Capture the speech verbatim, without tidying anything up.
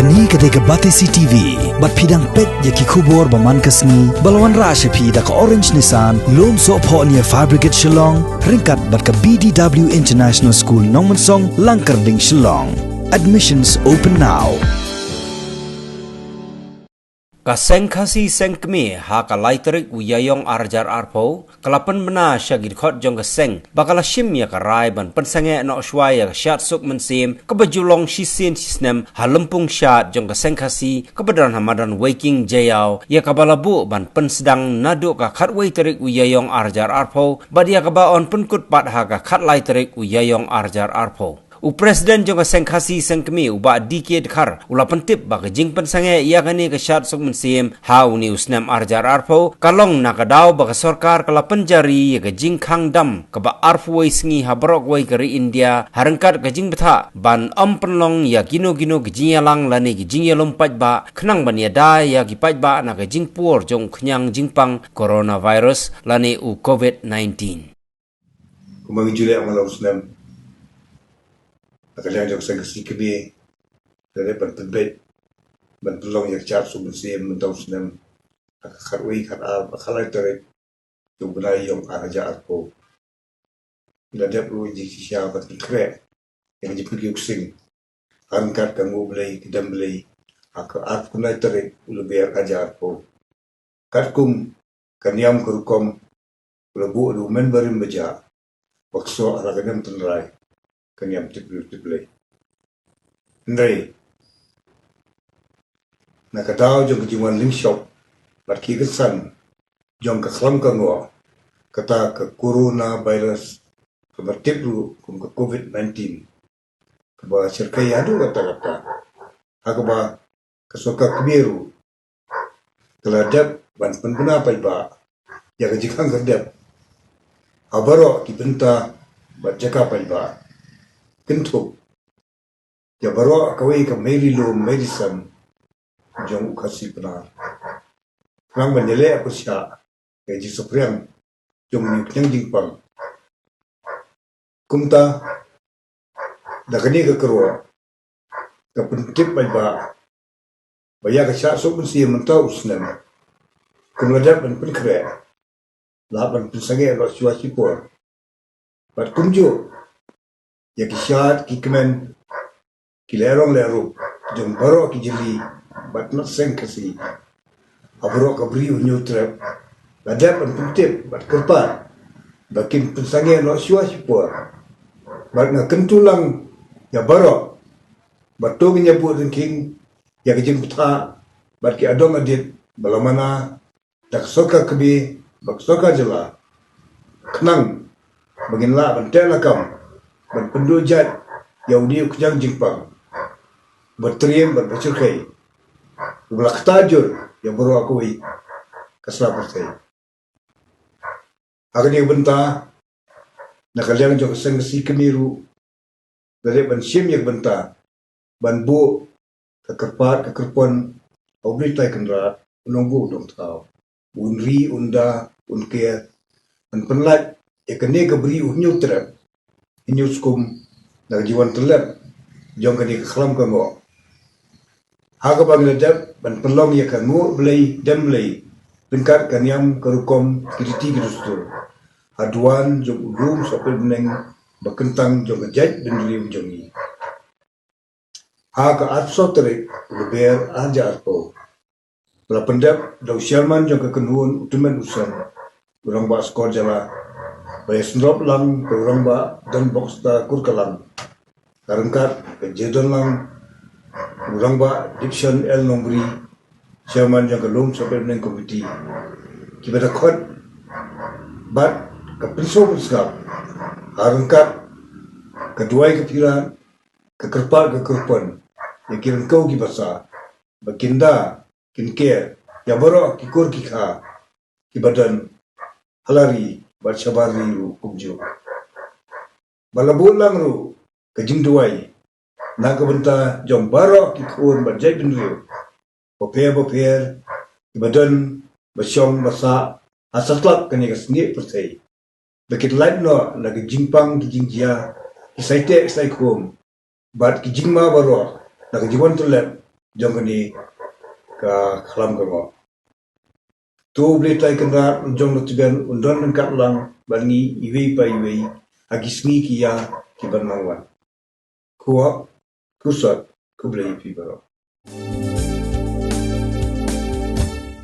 Kane ka dei ka Batesi T V, bad phi dang peit ïa ki khubor ba man ka sngi, ba la wanrah sha phi da ka Orange Nissan, Lumsohphoh near Fire Brigade Shillong, ryngkat bad ka B D W International School Nongmensong, Langkyrding, Shillong. Admissions open now. Ka Seng Khasi Seng Kmie ha ka lai tarik u Ïaïong ar hajar arphew, ka la pynbna sha ki dkhot jong ka seng, ba ka la shim ïa ka rai ban pynsangeh noh shuwa ïa ka shad suk mynsiem, kaba ju long shisien shisnem, ha lympung shad jong ka Seng Khasi, kaba don ha madan Weiking Jaiaw, ïa kaba la buh ban pynsdang naduh ka khatwei tarik u Ïaïong ar hajar arphew, bad ïa kaba yn pynkut pat ha ka khatlai tarik u Ïaïong ar hajar arphew. U President jong ka Seng Khasi Seng Kmie u Bah D K Dkhar, u la pyntip ba ka jingpynsangeh ïa kane ka shad suk mynsiem, ha une u snem ar hajar arphew, ka long na ka daw ba ka sorkar ka la pynjari ïa ka jingkhang dam, kaba arphew wei sngi ha baroh kawei ka ri India, ha ryngkat ka jingbthah, ban ym pynlong ïa kino kino ka jingïalang lane ka jingïalum paidbah, khnang ban ïada ïa ki paidbah na ka jingpur jong u khñiang jingpang coronavirus, lane u covid nineteen. Kumba ngi ju leh man la u snem, na ka liang jong ka Seng Khasi Kmie, ka dei ban pynbeit, ban pynlong ïa ka shad suk mynsiem mynta u snem, ha ka khatwei, khatar, bad khatlai tarik jong u bnai Ïaïong ar hajar arphew. Ngi la dep ruh jingshisha ban pynkhreh ïa ka jingpynkiew ksing, ha ryngkat ka nguh Blei, ka dem Blei, ha ka arphew khyndai tarik u Lber ar hajar arphew. Katkum ka niam ka rukom, u la buh da u Member barim bajah, ba ksoh ha la ka niam tynrai, ka niam tip briew tip Blei. Hynrei, na ka daw jong ka jingwan lyngshop bad ki kynsan jong ka khlam ka ngoh, kata ka coronavirus, kaba tip ruh kum ka covid nineteen, kaba shyrkhei haduh katta katta, ha kaba ka sorkar kmie ruh ka la dep ban pynbna paidbah ïa ka jingkhang khyrdep ha baroh ki bynta bad jaka paidbah, kynthup ïa baroh kawei ka mei ri lum mei ri sem jong u Khasi Pnar, khnang ban ïaleh pyrshah ïa ka jingsaphriang jong une u khñiang jingpang. Kumta, da kane ka kyrwoh, ka pyntip paidbah ba ïa ka shad suk mynsiem mynta u snem, kum la dep ban pynkhreh, la ban pynsangeh noh shuwa shipor. Bad kumjuh ïa ki shad ki kmen, ki lehrong lehrup jong baroh ki jylliew bad na Seng Khasi, ha baroh ka Bri u Hynñiewtrep, la dep ban pyntip bad kyrpad ba kin pynsangeh noh shuwa shipor. Bad nga kyntu lang ïa baroh ba to ngin ïa bud ryngking ïa ka jingbthah bad ki adong adit ba la mana da ka sorkar kmie bad ka sorkar jylla, khnang ba ngin lah ban teh lakam ban pynduh jait ïa une u khñiang jingpang ba triem bad ba shyrkhei, uba la ktah jur ïa baroh kawei ka sla pyrthei. Ha kane ka bynta, na ka liang jong ka Seng Khasi Kmie ruh, la dep ban shim ïa ka bynta ban buh ka kyrpad ka kyrpon ha U Blei Trai Kynrad, U Nongbuh U Nongthaw, un ri un da un ker, ban pynlait ïa kane ka Bri u Hynñiewtrep Hynñiewskum na ka jingwan tyllep jong kane ka khlam ka ngoh, ha kaba ngi la dep ban pynlong ïa ka nguh Blei dem Blei ryngkat ka niam ka rukom, ki riti ki dustur, ha duwan jong u lum sohpet bneng ba kyntang jong ka jaitbynriew jong ngi. Ha ka arphew saw tarik u Lber ar hajar arphew, la pyndep da u Chairman jong ka kynhun, u tymmen u sem, u Rangbah Skor Jala, ba ïasynrop lang da u Rangbah Don Boxstar Kurkalang, ha ryngkat ka jingdon lang u Rangbah Dikson L Nongbri, Chairman jong ka Lum Sohpet Bneng Committee, kiba da khot bad ka pynsngewsih pynsngap, ha ryngkat ka duwai ka pyrshah, ka kyrpad ka kyrpon ïa ki ryngkew ki basa, ba kin da kin ker ïa baroh ki kur ki kha kiba don ha la ri bad shabar ri ruh kumjuh. Ba la buh lang ruh ka jingduwai na ka bynta jong baroh ki khun bad jaitbynriew bapher bapher kiba don ba shong ba sah ha satlak kane ka snieh pyrthei, ba kin lait noh na ki jingpang ki jingjia, ki saiteh ki saikhum bad ki jingma baroh na ka jingwan tyllep jong kane ka khlam ka ngoh. To U Blei Trai Kynrad un jong na tben un don ryngkat lang bad ngi iwei pa iwei ha ki sngi ki ya ki ban nang wan. Khublei, khublei ïa phi baroh.